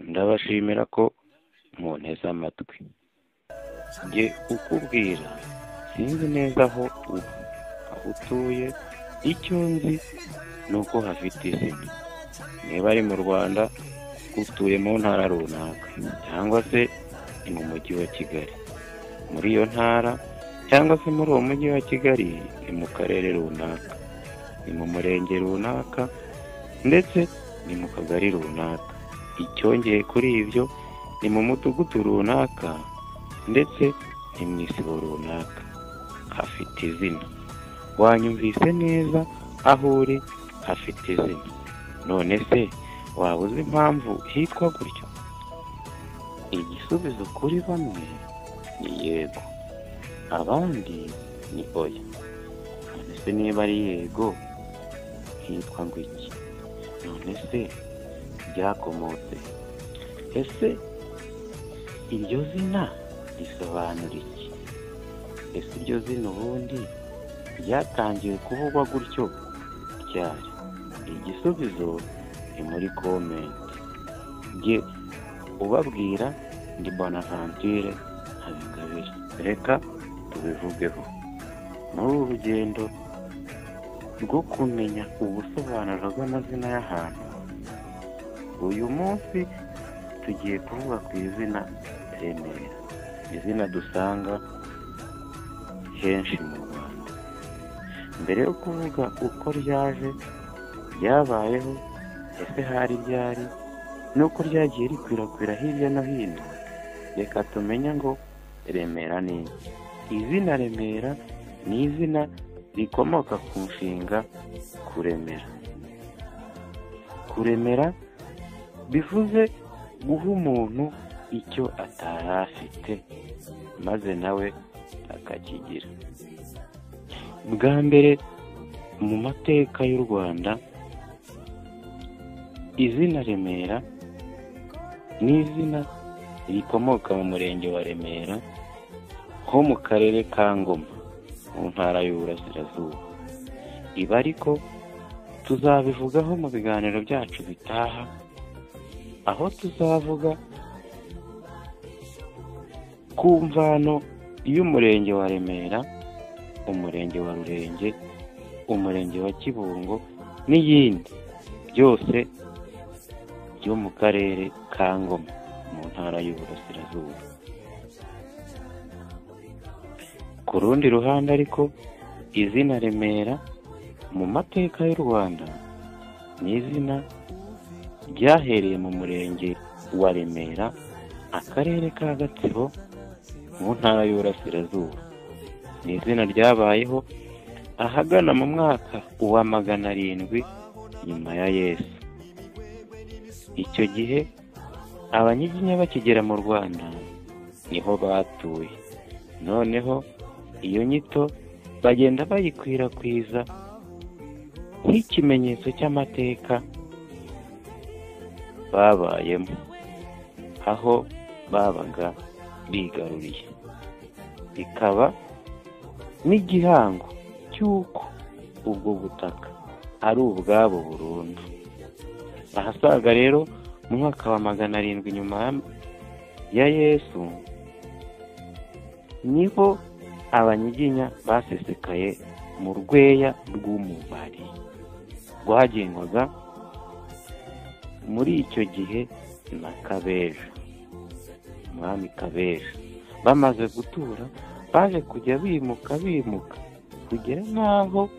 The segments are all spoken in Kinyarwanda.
Ndabashimira ko munteze amatwi. Jye ukubwira sinzi neza aho uba, aho utuye, icyo nzi ni uko hafite izina. Niba ari mu Rwanda, utuye mu ntara runaka cyangwa se ni mu mujyi wa Kigali. Muri iyo ntara cyangwa se muri uwo mujyi wa Kigali ni mu karere runaka, ni mu murenge runaka, ndetse ni mu kagari runaka. Icyongeye kuri ibyo ni mu mudugudu runaka, ndetse ni mu isibo runaka. Hafite izina. Wanyumvise neza, aho uri hafite izina. None se waba uzi impamvu hitwa gutyo? Igisubizo kuri bamwe ni yego, abandi ni oya. None se niba ari yego hitwa ngo iki? None se byakomotse? Ese iryo zina risobanura iki? Ese iryo zina ubundi ryatangiye kuvugwa gutyo ryari? Igisubizo ni muri comment. Jye ubabwira ndi Bonaventure Habingabire. Reka tubivugeho. Muri uru rugendo rwo kumenya ubusobanuro bw'amazina y'ahantu, uyu munsi tugiye kuvuga ku izina Remera, izina dusanga henshi mu Rwanda. Mbere yo kuvuga uko ryaje, ryabayeho, ese hari ryari, nuko ryagiye rikwirakwira hirya no hino, reka tumenye ngo Remera ni iki. Izina Remera ni izina rikomoka ku nshinga kuremera. Kuremera bivuze guha umuntu icyo atari afite maze nawe akakigira. Bwa mbere mu mateka y'u Rwanda, izina Remera ni izina rikomoka mu murenge wa Remera ho mu karere ka Ngoma mu ntara y'Uburasirazuba. Ibi ariko tuzabivugaho mu biganiro byacu bitaha, aho tuzavuga ku mvano y'umurenge wa Remera, umurenge wa Rurenge, umurenge wa Kibungo n'iyindi, byose byo mu karere ka Ngoma mu ntara y'Uburasirazuba. Ku rundi ruhande ariko, izina Remera mu mateka y'u Rwanda ni izina ryahereye mu murenge wa Remera, akarere ka Gatsibo, mu ntara y'Uburasirazuba. Ni izina ryabayeho ahagana mu mwaka wa 700 nyuma ya Yesu. Icyo gihe Abanyiginya bakigera mu Rwanda niho batuye. Noneho iyo nyito bagenda bayikwirakwiza nk'ikimenyetso cy'amateka babayemo, aho babaga bigaruriye, bikaba n'igihango cy'uko ubwo butaka ari ubwabo burundu. Ahasaga rero mu mwaka wa 700 nyuma ya Yesu, niho Abanyiginya basesekaye mu rweya rw'Umubari rwagengwaga muri icyo gihe na Kabeja, umwami Kabeja. Bamaze gutura baje kujya bimuka kugera n'aho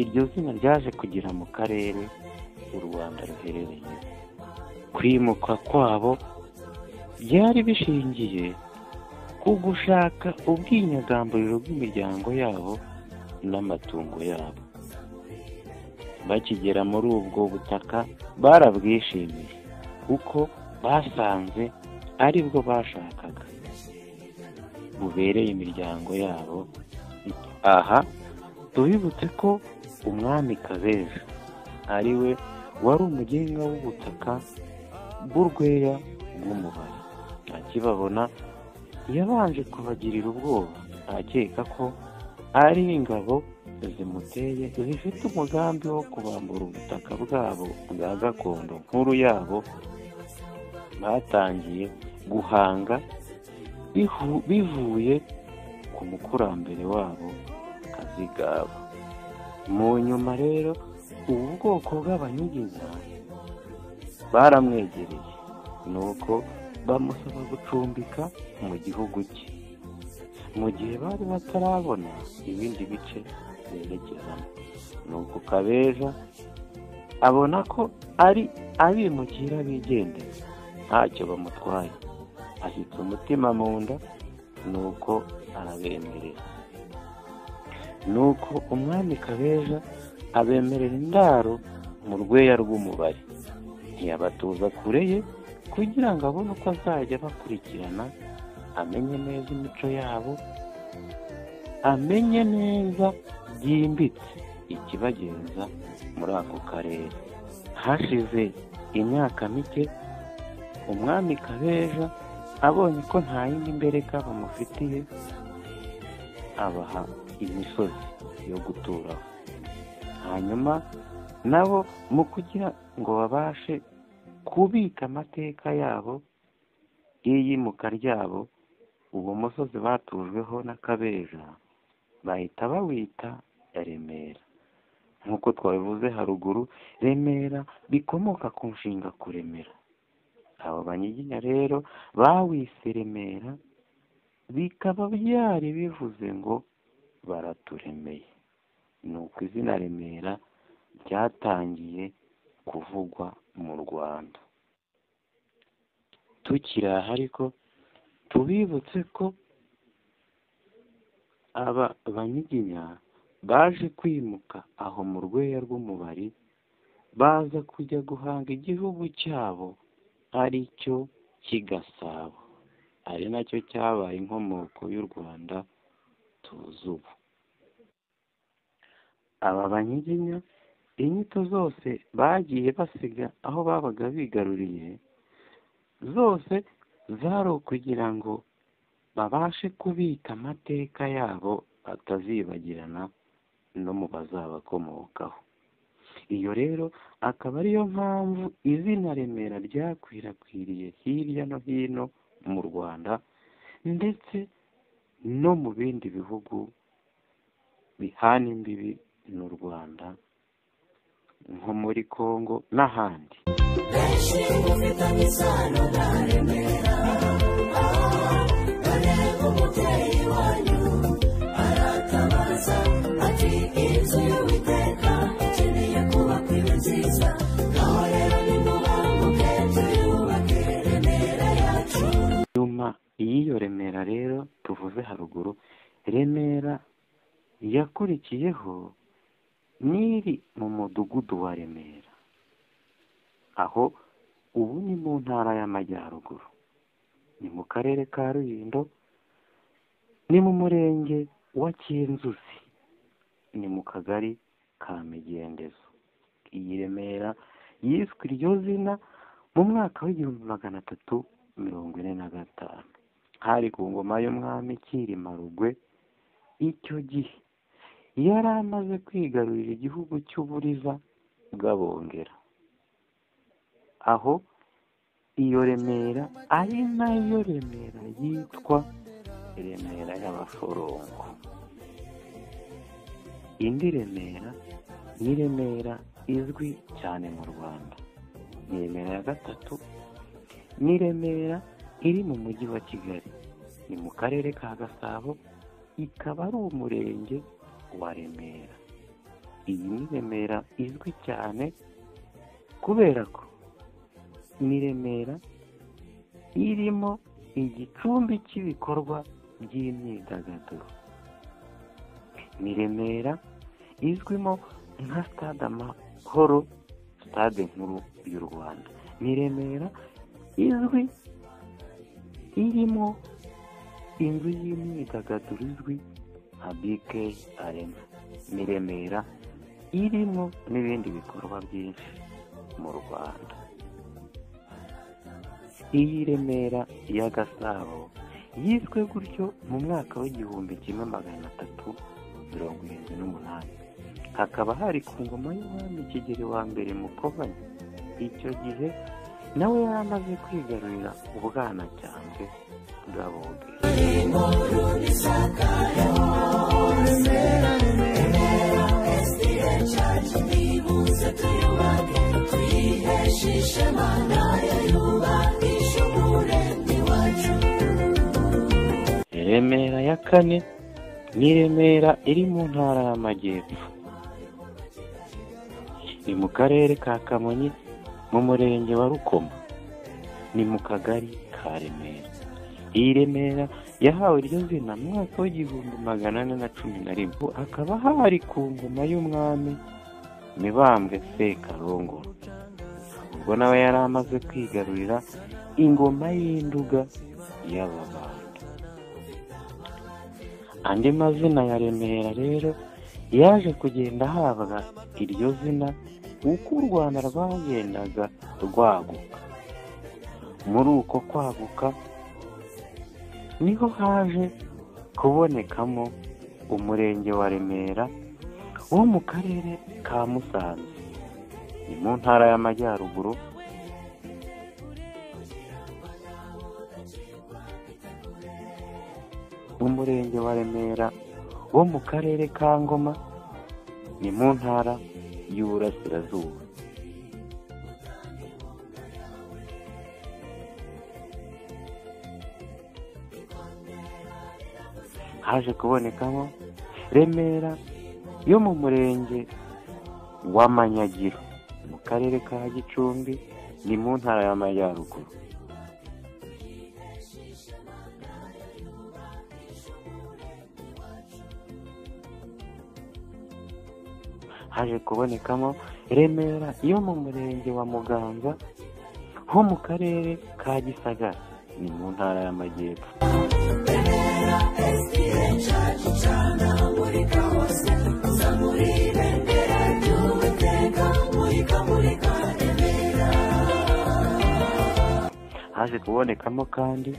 iryo zina ryaje kugera mu karere u Rwanda ruherereye. Kwimuka kwabo byari bishingiye ku gushaka ubwinyagamburiro bw'imiryango yabo n'amatungo yabo. Bakigera muri ubwo butaka barabwishimiye, kuko basanze aribwo bashakaga, bubereye imiryango yabo. Aha tubibutse ko umwami Kabeja ari we wari umugenga w'ubutaka bw'urweya rw'Umubari. Akibabona yabanje kubagirira ubwoba, akeka ko ari ingabo zimuteye zifite umugambi wo kubambura ubutaka bwabo bwa gakondo nkuru yabo Batangiye guhanga bivuye ku mukurambere wabo Kazigaba. Mu nyuma rero ubu bwoko bw'Abanyiginya baramwegereye, nuko bamusaba gucumbika mu gihugu cye mu gihe bari batarabona ibindi bice berekezamo. Nuko Kabeja abona ko ari abimukira bigendera ntacyo bamutwaye, ashyitse umutima mu nda, nuko arabemerera. Nuko umwami Kabeja abemerera indaro mu Rweya rw'Umubari, ntiyabatuza kure ye kugira ngo abone uko azajya bakurikirana, amenye neza imico yabo, amenye neza byimbitse ikibagenza muri ako karere. Hashize imyaka mike umwami Kabeja abonye ko nta yindi mbereka bamufitiye, abaha imisozi yo guturaho. Hanyuma nabo mu kugira ngo babashe kubika amateka yabo y'iyimuka ryabo, uwo musozi batujweho na Kabeja bahita bawita Remera. Nk'uko twabivuze haruguru, Remera bikomoka ku nshinga kuremera. Abo Banyiginya rero bawise Remera, bikaba byari bivuze ngo baraturemeye. Nuko izina Remera ryatangiye kuvugwa mu Rwanda. Tukiri aha ariko tubibutse ko aba Banyiginya baje kwimuka aho mu Rweya rw'Umubari, baza kujya guhanga igihugu cyabo ari cyo cy'i Gasabo, ari nacyo cyabaye inkomoko y'u Rwanda tuzi ubu. Aba Banyiginya inyito zose bagiye basiga aho babaga bigaruriye, zose zari ukugira ngo babashe kubika amateka yabo atazibagirana no mu bazabakomokaho. Iyo rero akaba ariyo mpamvu izina Remera ryakwirakwiriye hirya no hino mu Rwanda ndetse no mu bindi bihugu bihana imbibi n'u Rwanda nko muri Kongo n'ahandi. Benshi mufitanye isano na Remera, dore umubyeyi wanyu aratabaza ati inzu y'Uwiteka ikeneye kubakwa ibe nziza, ngaho rero nimubanguke tuyubake Remera yacu. Nyuma y'iyo Remera rero tuvuze haruguru, Remera yakurikiyeho n'iri mu mudugudu wa Remera, aho ubu ni mu ntara y'Amajyaruguru, ni mu karere ka Rulindo, ni mu murenge wa Cyinzuzi, ni mu kagari ka Migendezo. Iyi Remera yiswe iryo zina mu mwaka w'1345, hari ku ngoma y'umwami Cyilima Rugwe. Icyo gihe yari amaze kwigarurira igihugu cy'Uburiza bw'Abongera, aho iyo Remera ari nayo Remera yitwa Remera y'Abaforongo. Indi Remera ni Remera izwi cyane mu Rwanda, ni Remera ya gatatu, ni Remera iri mu mujyi wa Kigali, ni mu karere ka Gasabo, ikaba ari umurenge wa Remera. Iyi ni Remera izwi cyane kubera ko ni Remera irimo igicumbi cy'ibikorwa by'imyidagaduro. Ni Remera izwimo nka Stade Amahoro, stade nkuru y'u Rwanda. Ni Remera izwi irimo inzu y'imyidagaduro izwi nka BK Arena. Ni Remera irimo n'ibindi bikorwa byinshi mu Rwanda. Iyi Remera ya Gasabo yiswe gutyo mu mwaka w'1378, hakaba hari ku ngoma y'umwami Kigeli wa mbere Mukobanya. Icyo gihe nawe yari amaze kwigarurira Ubwanacyambwe bw'Abogera. Remera ya kane ni Remera iri mu ntara y'Amajyepfo, ni mu karere ka Kamonyi mu murenge wa Rukoma, ni mu kagari ka Remera. Iyi Remera yahawe iryo zina mu mwaka w'1411, hakaba hari ku ngoma y'umwami Mibambwe Sekarongoro, ubwo nawe yari amaze kwigarurira ingoma y'Induga y'Ababanda. Andi mazina ya Remera rero yaje kugenda ahabwa iryo zina uko u Rwanda rwagendaga rwaguka. Muri uko kwaguka niho haje kubonekamo umurenge wa Remera wo mu karere ka Musanze, ni mu ntara y'Amajyaruguru. Umurenge wa Remera wo mu karere ka Ngoma, ni mu ntara y'Uburasirazuba. Haje kubonekamo Remera yo mu murenge wa Manyagiro mu karere ka Gicumbi, ni mu ntara y'Amajyaruguru. Haje kubonekamo Remera yo mu murenge wa Muganza ho mu karere ka Gisagara, ni mu ntara y'Amajyepfo. Haje kubonekamo kandi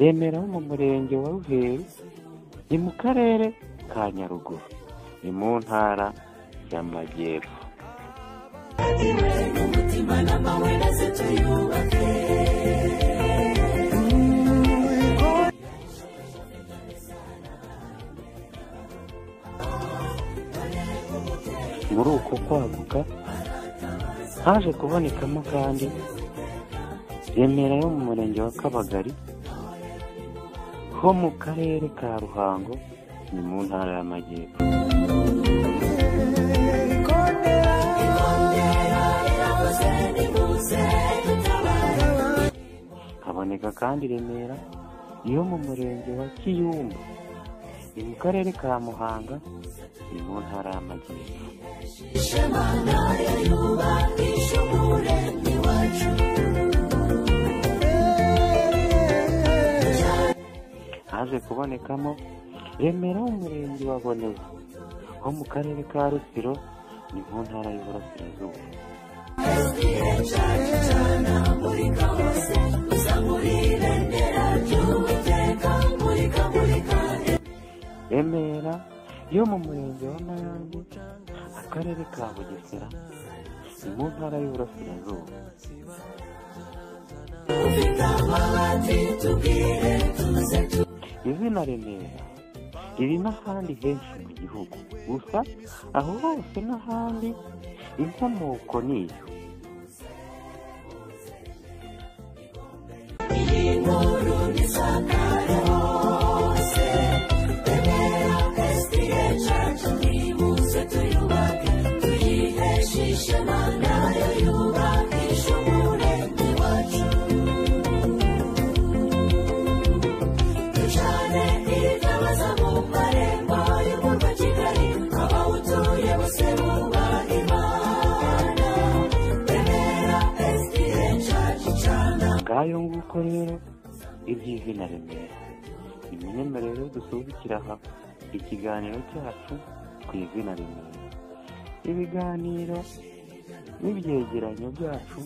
Remera yo mu murenge wa Ruheru, ni mu karere ka Nyaruguru, ni mu ntara y'Amajyepfo. Muri uko kwaguka haje kubonekamo kandi Remera yo mu murenge wa Kabagari ho mu karere ka Ruhango, ni mu ntara y'Amajyepfo. Haboneka kandi Remera yo mu murenge wa Kiyumba, ni mu karere ka Muhanga, ni mu ntara y'Amajyepfo. Haje kubonekamo Remera w'umurenge wa Boneza ho mu karere ka Rutsiro, ni mu ntara y'Uburasirazuba. Remera yo mu murenge wa Mayange, akarere ka Bugesera, ni mu ntara y'Uburasirazuba. Izina Remera riri n'ahandi henshi mu gihugu, gusa aho hose n'ahandi inkomoko niyo. Ngayo nguko rero iby'izina Remera. Nimunyemere rero dusubikira aha ikiganiro cyacu ku izina Remera. Ibiganiro n'ibyegeranyo byacu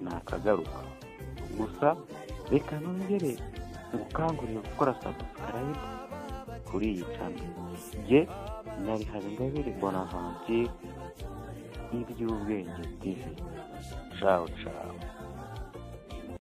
ni akagaruka. Gusa reka nongere ngukangurire gukora subscribe kuri iyi channel. Jye nari Habingabire Bonaventure, Iby'Ubwenge TV. Ciao ciao.